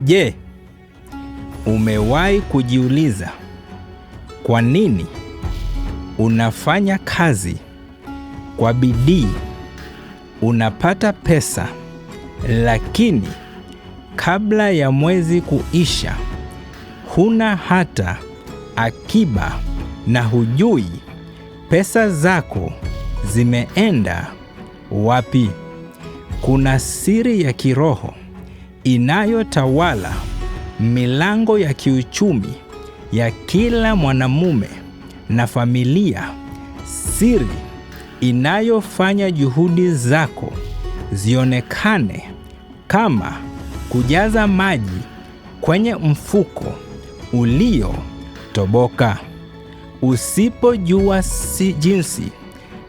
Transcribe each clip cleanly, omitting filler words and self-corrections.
Je, umewahi kujiuliza kwa nini unafanya kazi kwa bidii, unapata pesa, lakini kabla ya mwezi kuisha huna hata akiba na hujui pesa zako zimeenda wapi? Kuna siri ya kiroho inayotawala milango ya kiuchumi ya kila mwanamume na familia, siri inayofanya juhudi zako zionekane kama kujaza maji kwenye mfuko uliotoboka. Usipojua si jinsi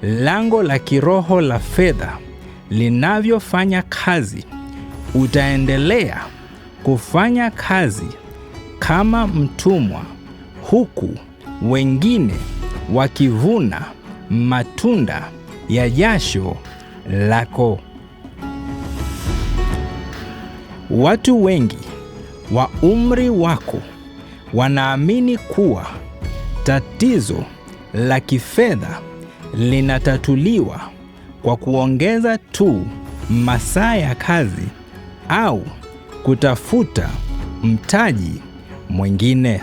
lango la kiroho la fedha linavyofanya kazi, utaendelea kufanya kazi kama mtumwa huku wengine wakivuna matunda ya jasho lako. Watu wengi wa umri wako wanaamini kuwa tatizo la kifedha linatatuliwa kwa kuongeza tu masaa ya kazi au kutafuta mtaji mwingine.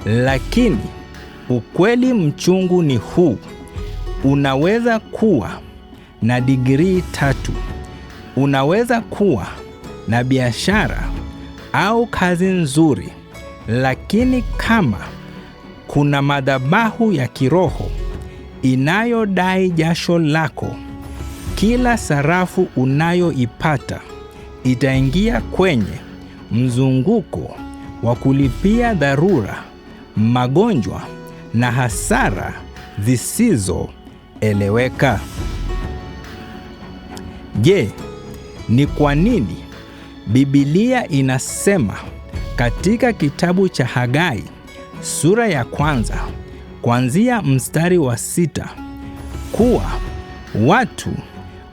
Lakini ukweli mchungu ni huu: unaweza kuwa na digrii 3, unaweza kuwa na biashara au kazi nzuri, lakini kama kuna madhabahu ya kiroho inayodai jasho lako, kila sarafu unayoipata itaingia kwenye mzunguko wa kulipia dharura, magonjwa na hasara zisizoeleweka. Je, ni kwa nini Biblia inasema katika kitabu cha Hagai sura ya 1 kuanzia mstari wa 6 kuwa watu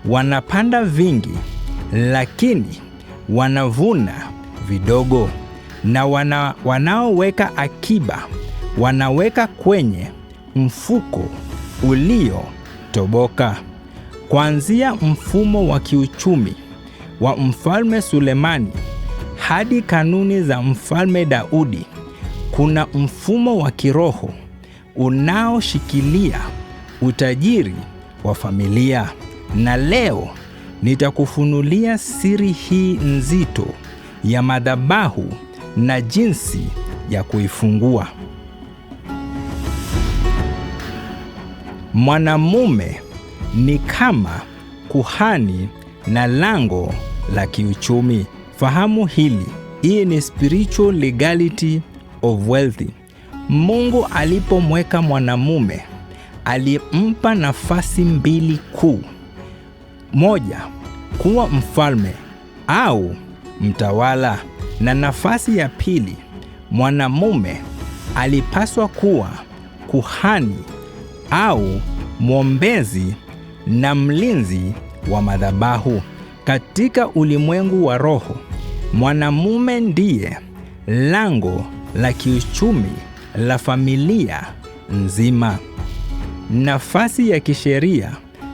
wanapanda vingi lakini wanavuna vidogo, na wanaoweka akiba wanaweka kwenye mfuko uliotoboka? Kuanzia mfumo wa kiuchumi wa Mfalme Sulemani hadi kanuni za Mfalme Daudi, kuna mfumo wa kiroho unaoshikilia utajiri wa familia. Na leo nitakufunulia siri hii nzito ya madhabahu na jinsi ya kuifungua. Mwanamume ni kama kuhani na lango la kiuchumi. Fahamu hili. Hii ni spiritual legality of wealth. Mungu alipomweka mwanamume, alimpa nafasi 2 kuu. 1, kuwa mfalme au mtawala, na nafasi ya pili, mwanamume alipaswa kuwa kuhani au mwombezi na mlinzi wa madhabahu. Katika ulimwengu wa roho, mwanamume ndiye lango la kiuchumi la familia nzima. Nafasi ya kisheria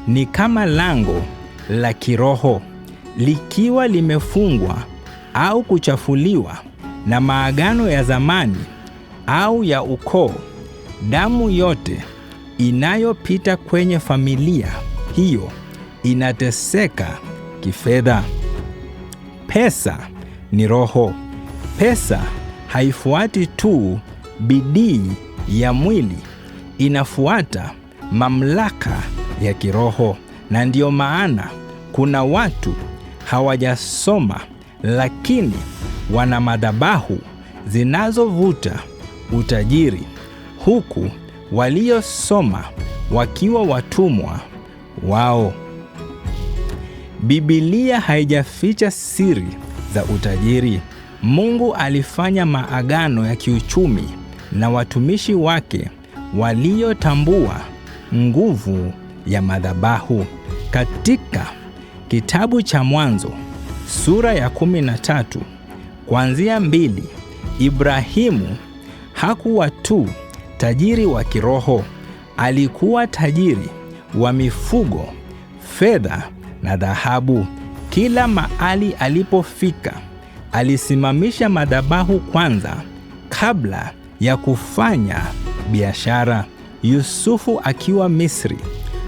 ni kama lango la kiroho, likiwa limefungwa au kuchafuliwa na maagano ya zamani au ya ukoo. Damu yote inayopita kwenye familia hiyo inateseka kifedha. Pesa ni roho. Pesa haifuati tu bidii ya mwili, inafuata mamlaka ya kiroho. Na ndiyo maana kuna watu hawajasoma lakini wana madhabahu zinazovuta utajiri, huku waliosoma wakiwa watumwa wao. Biblia haijaficha siri za utajiri. Mungu alifanya maagano ya kiuchumi na watumishi wake waliotambua nguvu ya madhabahu. Katika kitabu cha Mwanzo sura ya 13 kuanzia 2, Ibrahimu hakuwa tu tajiri wa kiroho, alikuwa tajiri wa mifugo, fedha na dhahabu. Kila mahali alipofika, alisimamisha madhabahu kwanza kabla ya kufanya biashara. Yusufu akiwa Misri,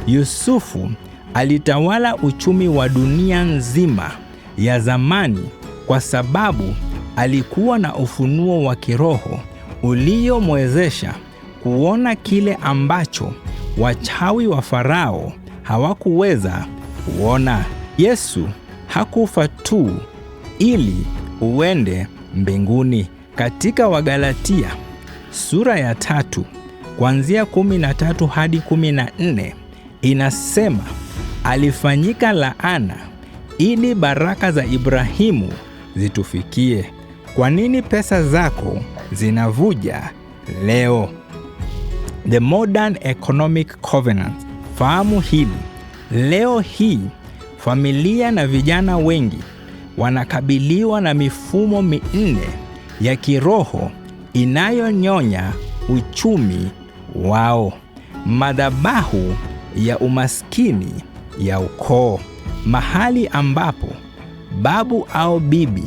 Yusufu alitawala uchumi wa dunia nzima ya zamani kwa sababu alikuwa na ufunuo wa kiroho uliomwezesha kuona kile ambacho wachawi wa Farao hawakuweza kuona. Yesu hakufa tu ili uende mbinguni. Katika Wagalatia sura ya 3 kuanzia 13 hadi 14 inasema, alifanyika laana ili baraka za Ibrahimu zitufikie. Kwa nini pesa zako zinavuja leo? The Modern Economic Covenant. Fahamu hili. Leo hii familia na vijana wengi wanakabiliwa na mifumo minne ya kiroho inayonyonya uchumi wao. Madhabahu ya umaskini ya ukoo, mahali ambapo babu au bibi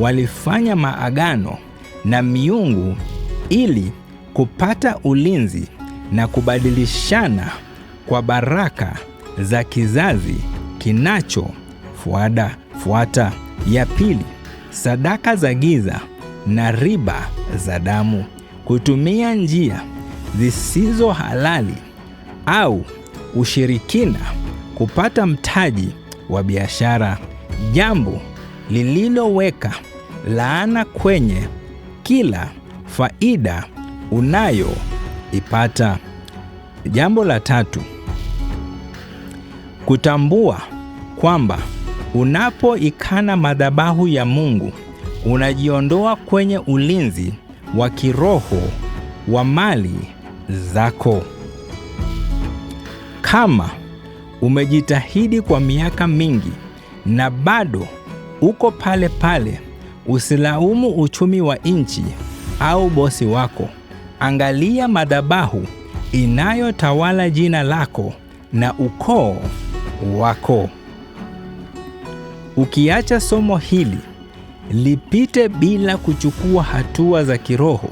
walifanya maagano na miungu ili kupata ulinzi na kubadilishana kwa baraka za kizazi kinachofuata. Ya pili, sadaka za giza na riba za damu, kutumia njia zisizo halali au ushirikina kupata mtaji wa biashara, jambo lililoweka laana kwenye kila faida unayoipata. Jambo la tatu, kutambua kwamba unapoikana madhabahu ya Mungu unajiondoa kwenye ulinzi wa kiroho wa mali zako. Kama umejitahidi kwa miaka mingi na bado uko pale pale, usilaumu uchumi wa nchi au bosi wako. Angalia madhabahu inayotawala jina lako na ukoo wako. Ukiacha somo hili lipite bila kuchukua hatua za kiroho,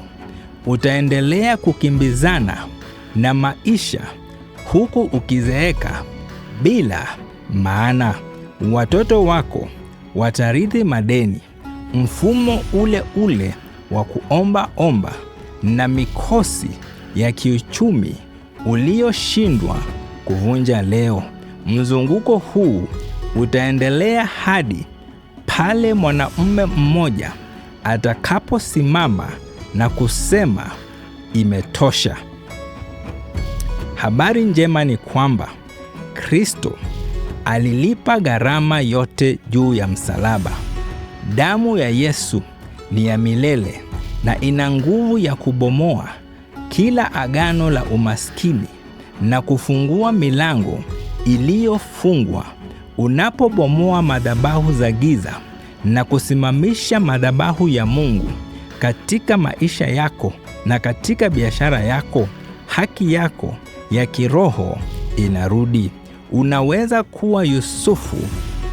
utaendelea kukimbizana na maisha huku ukizeeka bila maana. Watoto wako watarithi madeni, mfumo ule ule wa kuomba omba na mikosi ya kiuchumi ulioshindwa kuvunja leo. Mzunguko huu utaendelea hadi pale mwanamume mmoja atakaposimama na kusema imetosha. Habari njema ni kwamba Kristo alilipa gharama yote juu ya msalaba. Damu ya Yesu ni ya milele na ina nguvu ya kubomoa kila agano la umaskini na kufungua milango iliyofungwa. Unapobomoa madhabahu za giza na kusimamisha madhabahu ya Mungu katika maisha yako na katika biashara yako, haki yako ya kiroho inarudi. Unaweza kuwa Yusufu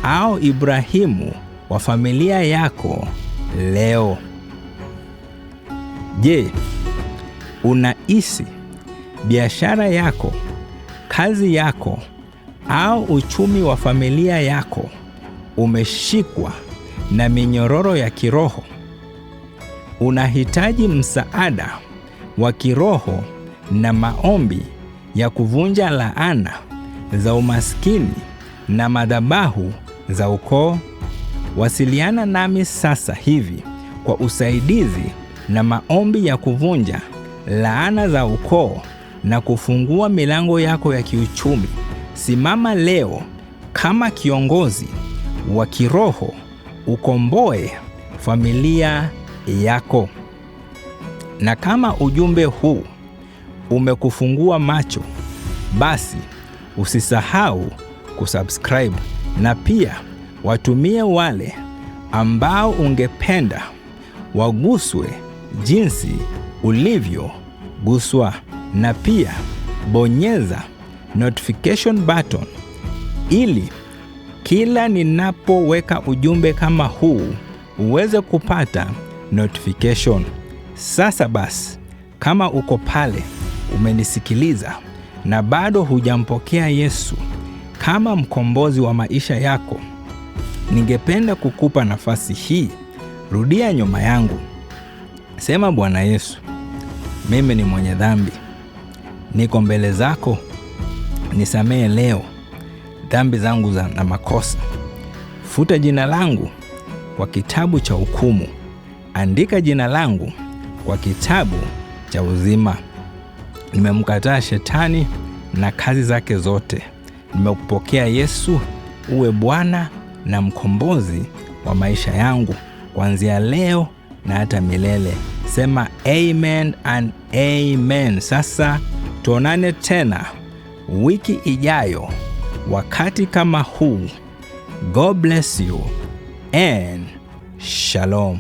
au Ibrahimu wa familia yako leo. Je, unahisi biashara yako, kazi yako au uchumi wa familia yako umeshikwa na minyororo ya kiroho? Unahitaji msaada wa kiroho na maombi ya kuvunja laana za umaskini na madhabahu za ukoo? Wasiliana nami sasa hivi kwa usaidizi na maombi ya kuvunja laana za ukoo na kufungua milango yako ya kiuchumi. Simama leo kama kiongozi wa kiroho, ukomboe familia yako. Na kama ujumbe huu umekufungua macho, basi usisahau kusubscribe na pia watumie wale ambao ungependa waguswe jinsi ulivyoguswa, na pia bonyeza notification button ili kila ninapoweka ujumbe kama huu uweze kupata notification. Sasa basi, kama uko pale umenisikiliza na bado hujampokea Yesu kama mkombozi wa maisha yako, ningependa kukupa nafasi hii. Rudia nyuma yangu, sema: Bwana Yesu, mimi ni mwenye dhambi, niko mbele zako, nisamehe leo dhambi zangu na makosa. Futa jina langu kwa kitabu cha hukumu, andika jina langu kwa kitabu cha uzima. Nimemkataa shetani na kazi zake zote. Nimekupokea Yesu uwe Bwana na mkombozi wa maisha yangu kuanzia leo na hata milele. Sema amen and amen. Sasa tuonane tena wiki ijayo wakati kama huu. God bless you and shalom.